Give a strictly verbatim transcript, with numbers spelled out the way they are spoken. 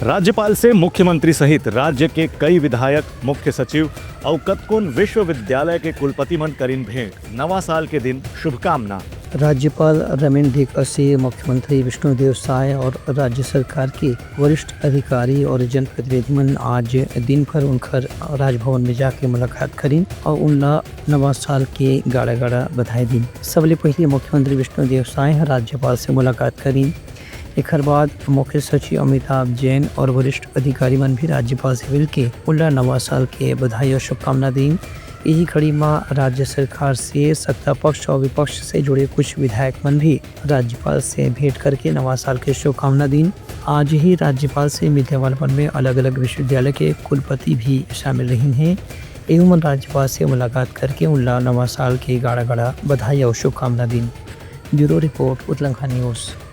राज्यपाल से मुख्यमंत्री सहित राज्य के कई विधायक, मुख्य सचिव अउ कतकोन विश्वविद्यालय के कुलपति मन करिन भेंट। नवा साल के दिन शुभकामना। राज्यपाल रमेन डेका से मुख्यमंत्री विष्णुदेव साय और राज्य सरकार के वरिष्ठ अधिकारी और जनप्रतिनिधि मन आज दिन भर उनकर राजभवन में जाके मुलाकात करिन और उनला नवा साल के गाड़ा गाड़ा बधाई दिन। सबले पहले मुख्यमंत्री विष्णुदेव साय ह राज्यपाल से मुलाकात करिन। एखर बाद मुख्य सचिव अमिताभ जैन और वरिष्ठ अधिकारी मन भी राज्यपाल से मिलके उनला नवा साल के बधाई और शुभकामना दीन। यही कड़ी म राज्य सरकार से सत्ता पक्ष और विपक्ष से जुड़े कुछ विधायक मन भी राज्यपाल से भेंट करके नवा साल के शुभकामना दीन। आज ही राज्यपाल से मिलने वाले मन में अलग-अलग विश्वविद्यालय के कुलपति भी शामिल रहिन हे। एहू मन राज्यपाल से मुलाकात करके उनला नवा साल के गाड़ा-गाड़ा बधाई और शुभकामना दीन। Bureau report, Utlankha news.